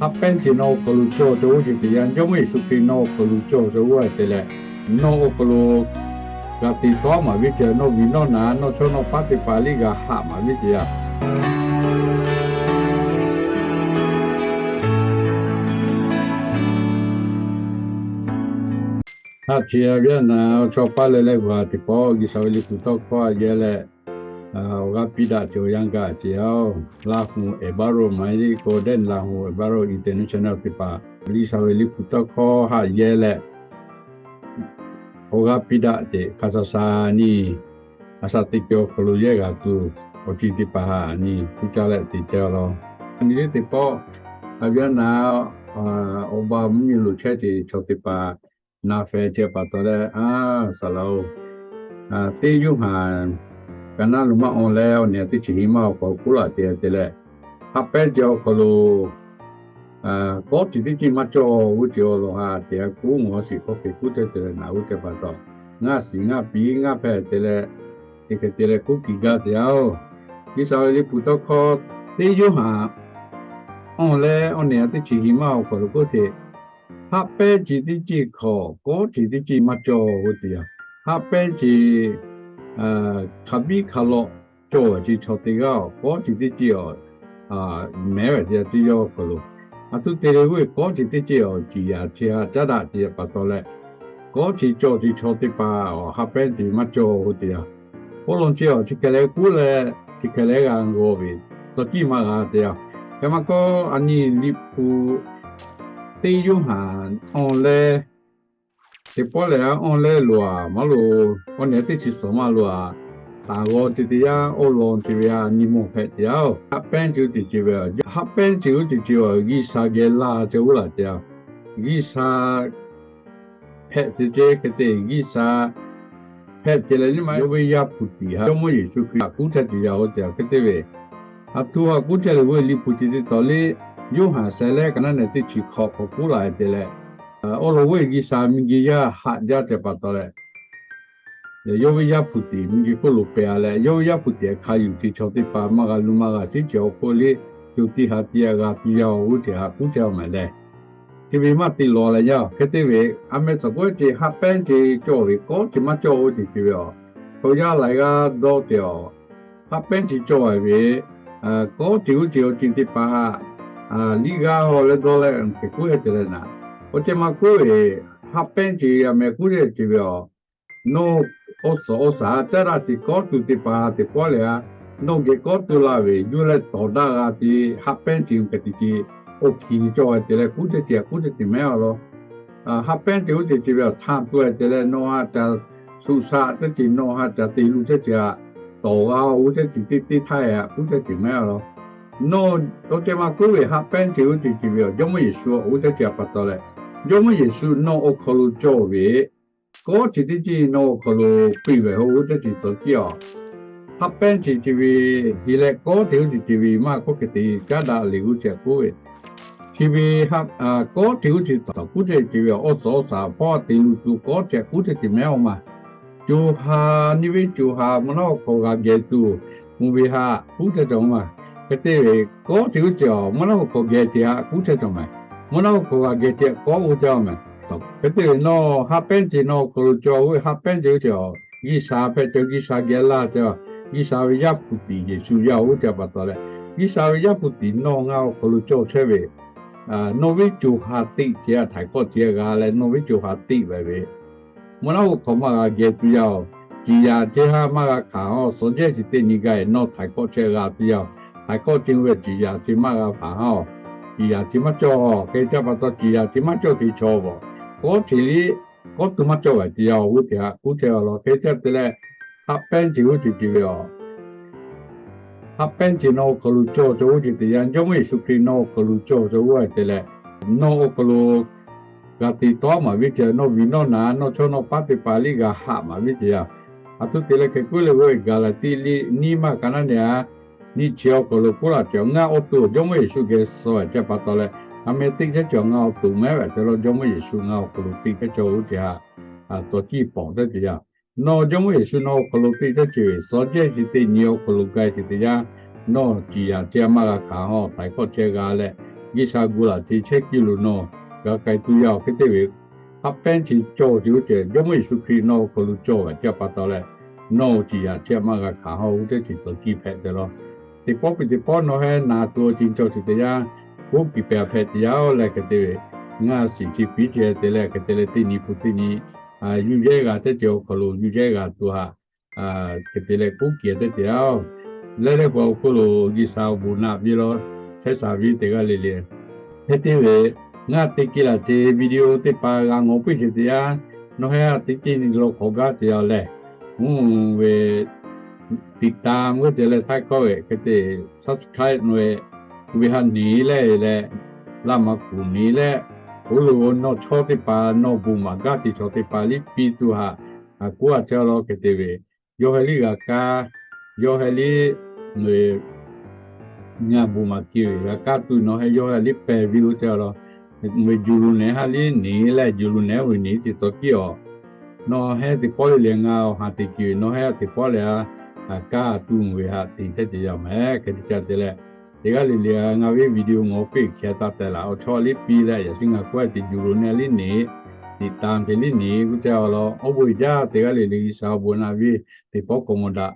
Haˆ pehˉ ce nawˬ awˬ hk'aw lo cawˬ cawˬ g'uˇ ceuˬ teꞈ yanˇ, Jawˇmawˇ Yeˍsuˆ Hkriꞈ nawˬ awˬ hk'aw lo cawˬ cawˬ g'uˇ a te leh, nawˬ awˬ hk'aw lo g'a te tawˉ maˍ ve ceh nawˬ viˬ nawˬ naˍ nawˬ chaw nawˬ paˉ teˇ hpaˍ liˇ g'a haꞈ maˍ ve ceh yaˇ. Haꞈ ce a ve a naˍ, chaw paˉ leh leh g'a teˇ pawˆ G'uiˬsha ve liꞈ hpu tawˇ hkawˇ haꞈ yehˇ leh, awˬ g'aˇ piˇ daꞈ cawˬ yanˇ gaˬ ce yaˇ-oˬ. Laˇ hu Eˍbaˆroˆ maˇ heˆ k'o, dehˇ Laˇ hu Eˍbaˆroˆ international teˇ hpaˍ G'uiˬsha ve liꞈ hpu tawˇ hkawˇ haꞈ yehˇ leh, awˬ g'aˇ piˇ daꞈ ce hk'a sha sha nyi, a sha teˇ pawˆ awˬ hk'aw lo yehˇ g'a tuˬ, awˬ ceuˬ teˇ hpaˍ haꞈ nyi piˇ caˇ leh te ceh law. Nyi teˇ pawˆ a ve a naˍ, awˬ ba mvuhˇ miˬ lo chehˇ ce chaw teˇ hpaˍ na feh ce pa taw leh, a, saˍ laꞈ-oˬ, teˇ Yoˇhanˬ ka naˉ lo maˇ awˬ leh awˬ nehˬ teˇ chi hiˍ maˇ awˬ hk'aw lo k'oˆ laꞈ ce te leh, haˆ pehˉ ce awˬ hk'aw lo kawˉ ce teˇ ceuˬ maˇ cawˬ g'uˇ ce awˬ lawn ha te a k'oˆ, ngaˬ shiˍ hk'aw hk'e k'oˆ chehˇ ce leh naˍ g'uˇ ce pa taw, ngaˬ shiˍ ngaˬ piˇ ngaˬ hpehꞈ te leh, te hk'e te leh k'oˆ kiˬ gaˇ ce yaˇ-oˬ. G'uiˬsha ve liꞈ hpu tawˇ hkawˇ teˇ Yoˇhanˬ awˬ leh awˬ nehˬ a teˇ chi hiˍ maˇ awˬ hk'aw lo k'oˆ ce, haˆ pehˉ ce teˇ ceuˬ hk'aw kawˉ ce teˇ ceuˬ maˇ cawˬ g'uˇ ce yaˇ. Haˆ pehˉ ce hk'a biˉ hk'a lawꞈ cawˬ ve ce chaw teˇ g'aˇ-oˬ, kawˉ ce teˇ ceuˬ awˬ mehˉ ve ce teˇ yawˇ awˬ hk'aw lo, a htoꞈ te leh g'uˇ ve kawˉ ce teˇ ceuˬ awˬ ciˍ yaꞈ ce ha caˉ daꞈ ce pa taw leh, kawˉ ce cawˬ ce chaw teˇ hpaˍ awˬ haˆ pehˉ ce maˇ cawˬ g'uˇ ce yaˇ. Oˇ lawn ce awˬ chi hk'e leh k'oˆ leh, chi hk'e leh g'a g'aw ve tcuh kiˇ maˇ g'a te yaˇ. Hk'e maˇ kawˆ a nyi liꞈ hpu teˇ Yoˇhanˬ awˬ leh teˇ pawˆ lehˬ, a, awˬ leh lo a maˇ lo, awˬ nehˬ teˇ chi suhˍ maˇ lo a, taˍ g'aw ce teˇ yanˇ, oˇ lawn ce ve a nyi mawˬ hpehꞈ ce yaˇ-oˬ. Haˆ pehˉ ce g'uˇ ce ce ve, haˆ pehˉ ce g'uˇ ce ce ve G'uiˬsha geh laˇ ce g'uˇ laꞈ ce yaˇ. G'uiˬsha hpehꞈ ce ce hk'e te G'uiˬsha hpehꞈ ce leh nyi ma yawˇ ve Yaˇ hpu tiꞈ ha Jawˇmawˇ Yeˍsuˆ Hkriꞈ haꞈ kuˉ chehˇ ce yaˇ-oˬ ce hk'e te ve, a htoꞈ haꞈ kuˉ chehˇ le g'uˇ ve liꞈ hpu chi teˇ taw le, Yoˇhanˬ sheh leh ka naˉ nehˬ teˇ chi hk'awꞈ hk'aw k'oˆ laꞈ te leh, oˇ lawn g'uˇ ve G'uiˬsha miˬguiˬ yaˇ haꞈ jaˇ ce pa taw leh, yawˇ ve Yaˇ hpu tiꞈ miˬguiˬ hk'oˆ lo pehˬ a leh, yawˇ ve Yaˇ hpu tiꞈ hk'a yuˬ ce chaw teˇ hpaˍ maˇ g'a luˬ maˇ g'a shiˉ ce awˬ hk'oˆ le, co tiˇ ha tiˇ a g'a piˇ yaˇ-oˬ g'uˇ ce haꞈ kuˉ chehˇ a mehˍ leh, chi ve maˇ te lawˬ leh yaˇ hk'e te ve, a meh tcuhˍ k'oˆ ce haˆ pehˉ ce cawˬ ve kawˉ ce maˇ cawˬ g'uˇ ce ce ve a, chaw yaˇ laiˬ g'aˇ dawˇ ce a, haˆ pehˉ ce cawˬ ve, kawˉ ce g'uˇ ce awˬ ceuˬ teˇ hpaˍ haꞈ liˇ g'aˇ haw leh dawˇ leh hk'e k'oˆ heh te leh naˍ, oˇ ce maˇ k'oˆ ve, haˆ pehˉ ce a meh k'oˆ ce ve a, nawˬ awˬ suhˍ awˬ shaˍ caˉ daꞈ ce kawˉ tuˬ teˇ hpaˍ teˇ pawˆ lehˬ a, nawˬ geh kawˉ tuˬ laˇ ve yuˬ leh tawˍ daꞈ g'a te, haˆ pehˉ ce g'uˇ hk'e te ce, awˬ hkiˬ nyi cawˬ ve te leh k'oˆ ce ce k'oˆ ce te mehˉ a law. Haˆ pehˉ ce g'uˇ ce ce ve a htaˇ tuˬ te leh nawˬ haꞈ ca shuˍ shaꞈ teˇ ce nawˬ haꞈ ca te luˬ teˇ ce a, tawˍ g'a oˇ teˇ ce teˇ teˇ htaˇ a k'oˆ ce ce mehˉ a law. Nawˬ oˇ ce maˇ k'oˆ ve haˆ pehˉ ce g'uˇ ce ce ve a Jawˇmawˇ Yeˍsuˆ oˇ teˇ ce a pa taw leh, Jawˇmawˇ Yeˍsuˆ nawˬ awˬ hk'aw lo cawˬ ve kawˉ ce teˇ ce nawˬ awˬ hk'aw lo piˇ ve oˇ teˇ ce tcuhˍ kiˇ a, haˆ pehˉ ce ce ve, hi leh kawˉ ce g'uˇ ce ce ve maˇ kawˉ hk'e te caˉ daꞈ le g'uˇ ce k'oˆ ve, chi ve kawˉ ce g'uˇ ce tcuhˍ k'oˆ ce ce ve awˬ suhˍ awˬ shaˍ hpawˇ te luˬ tuˬ kawˉ ce k'oˆ ce ce mehˉ a ma. Co ha, nyi ve co ha mvuhˇ naˆ awˬ hk'aw g'a geh tuˬ, mvuhˇ ve haꞈ k'oˆ ce cawˬ ma. Hk'e te ve kawˉ ce g'uˇ ce a mvuhˇ naˆ awˬ hk'aw geh ce haꞈ k'oˆ ce cawˬ mehˍ. Mvuhˇ naˆ awˬ hk'aw g'a geh ce kawˉ g'uˇ ce a mehˍ. Hk'e te ve nawˬ haˆ pehˉ ce nawˬ awˬ hk'aw lo cawˬ ve haˆ pehˉ ce g'uˇ ce a, G'uiˬsha hpehꞈ ce G'uiˬsha geh laˇ ce a, G'uiˬsha ve Yaˇ hpu tiꞈ Yeˍsuˆ yaˇ oˇ ce a pa taw leh, G'uiˬsha ve Yaˇ hpu tiꞈ nawˬ ngaˬ awˬ hk'aw lo cawˬ chehˇ ve, nawˬ ve co ha teꞈ ce a htaiˍ hkawˇ ce g'a leh nawˬ ve co ha teꞈ ve ve mvuhˇ naˆ awˬ hk'aw maˇ g'a geh tuˬ yaˇ-oˬ, ciˍ yaꞈ ce haꞈ maˇ g'a hkanˍ a, suhˍ jehˇ chi teˇ nyi gaˬ nawˬ htaiˍ hkawˇ chehˇ g'a tuˬ yaˇ-oˬ. Htaiˍ hkawˇ ce ve ciˍ yaꞈ ce maˇ g'a hpanˍ a, ciˍ yaꞈ ce maˇ cawˬ. Hk'e ce pa taw ciˍ yaꞈ ce maˇ cawˬ te chaw vaˬ, kawˉ ce liˇ kawˉ tuˬ maˇ cawˬ ve te yaˇ-oˬ g'uˇ ce haꞈ k'oˆ ce a law. Hk'e ce te leh, haˆ pehˉ ce g'uˇ ce ce ve a haˆ pehˉ ce nawˬ awˬ hk'aw lo cawˬ cawˬ g'uˇ ce teˇ yanˇ, Jawˇmawˇ Yeˍsuˆ Hkriꞈ nawˬ awˬ hk'aw lo cawˬ cawˬ g'uˇ a te leh, nawˬ awˬ hk'aw lo g'a te tawˉ maˍ ve ce, nawˬ viˬ nawˬ naˍ nawˬ chaw nawˬ paˉ teˇ hpaˍ liˇ g'a haꞈ maˍ ve ce yaˇ. A htoꞈ te leh hk'e k'oˆ le g'uˇ ve Gaˍlaˍtiˆ liˇ nyiˇ maˇ ka naˉ nehˬ a nyi chi awˬ hk'aw lo k'oˆ laꞈ ce, ngaˬ awˬ to Jawˇmawˇ Yeˍsuˆ geh suh ve ce pa taw leh, a meh teˇ chehˇ cawˬ ngaˬ awˬ to mehˉ ve ce law, Jawˇmawˇ Yeˍsuˆ ngaˬ awˬ hk'aw lo te chehˇ cawˬ g'uˇ ce haꞈ tcuhˍ kiˇ pawˍ teˇ ce yaˇ. Nawˬ Jawˇmawˇ Yeˍsuˆ nawˬ awˬ hk'aw lo te chehˇ ce ve suhˍ jehˇ chi teˇ nyi awˬ hk'aw lo gaˬ ce teˇ yanˇ, nawˬ ciˍ yaꞈ ce maˇ g'a hkanˍ a, htaiˍ hkawˇ chehˇ g'a leh G'uiˬsha gu laꞈ ce chehˇ kiˇ lo nawˬ g'a k'ai tuˬ yaˇ-oˬ. Hk'e te ve, haꞈ pehnˇ chi cawˬ ce oˇ ceuˬ Jawˇmawˇ Yeˍsuˆ Hkriꞈ nawˬ awˬ hk'aw lo cawˬ ve ce pa taw leh, nawˬ oˇ ciˍ yaꞈ chi a maˇ g'a hkanˍ haw oˇ teˇ chi tcuh kiˇ hpehꞈ te law. Teˇ pawˆ piˇ teˇ pawˆ nawˬ heh naˍ tuˬ awˬ ceuˬ cawˬ ce teˇ yanˇ, k'oˆ kiˬ pehˍ hpehꞈ te yaˇ-oˬ leh hk'e te ve, ngaˬ shiˍ chi piˇ ce te leh hk'e te leh teˇ nyi hpu teˇ nyi yuˬ yehˇ g'a teˇ ceuˬ awˬ hk'aw lo yuˬ yehˇ g'a tuˬ haꞈ hk'e te leh k'oˆ kiˬ teˇ te yaˇ-oˬ. Leh leh paˍ awˬ hk'oˆ lo G'uiˬsha awˬ bon naꞈ piˇ law, chehˇ sha ve teˇ g'aˇ le le, hk'e te ve, ngaˬ teˇ kehˬ laꞈ ce video teˇ pa g'a ngawˬ piˇ ce teˇ yanˇ, nawˬ heh teˇ ceuˬ nyi law hk'awꞈ gaˇ te yaˇ-oˬ leh, mvuhˇ ve ติดตาม g'uˇ te leh htaiˇ hkawˇ ve hk'e te subscribe nawˬ ve, ve haꞈ neˍ leh leh, laˇ maˇ kuˬ neˍ leh, oˇ lo nawˬ chaw teˇ pa nawˬ bon maˍ gaˇ te chaw teˇ pa liˇ piˇ tuˬ haꞈ, k'oˆ a chehˇ law hk'e te ve, yawˇ heh liˇ g'a kaˇ, yawˇ heh liˇ ngaˬ bon maˍ ke ve g'a kaˇ tuˬ nawˬ heh yawˇ heh liˇ pehˬ ve oˇ te law, ve juˬ lo nehˬ haˉ liˇ neˍ leh juˬ lo nehˬ ve neˍ teˇ tcuh kiˇ-oˬ. Nawˬ heh teˇ pawˆ le le ngaˬ awˬ haˍ te ke ve nawˬ heh teˇ pawˆ le a, kaˇ tuˬ ve haꞈ te chehˇ te yaˇ mehˍ hk'e te ca te leh, teˇ g'aˇ le le ngaˬ ve video ngawˬ piˇ hkeh taˇ tehˬ laꞈ awˬ chawˇ liˇ piˇ leh yaꞈ shiˉ ngaˬ k'oˆ te juˬ lo nehˬ liˇ neˍ, ติดตาม te liˇ neˍ g'uˇ te law. Awˬ bon jaˇ teˇ g'aˇ le le G'uiˬsha awˬ bon naꞈ ve teˇ pawˆ k'awꞈ mawˬ daꞈ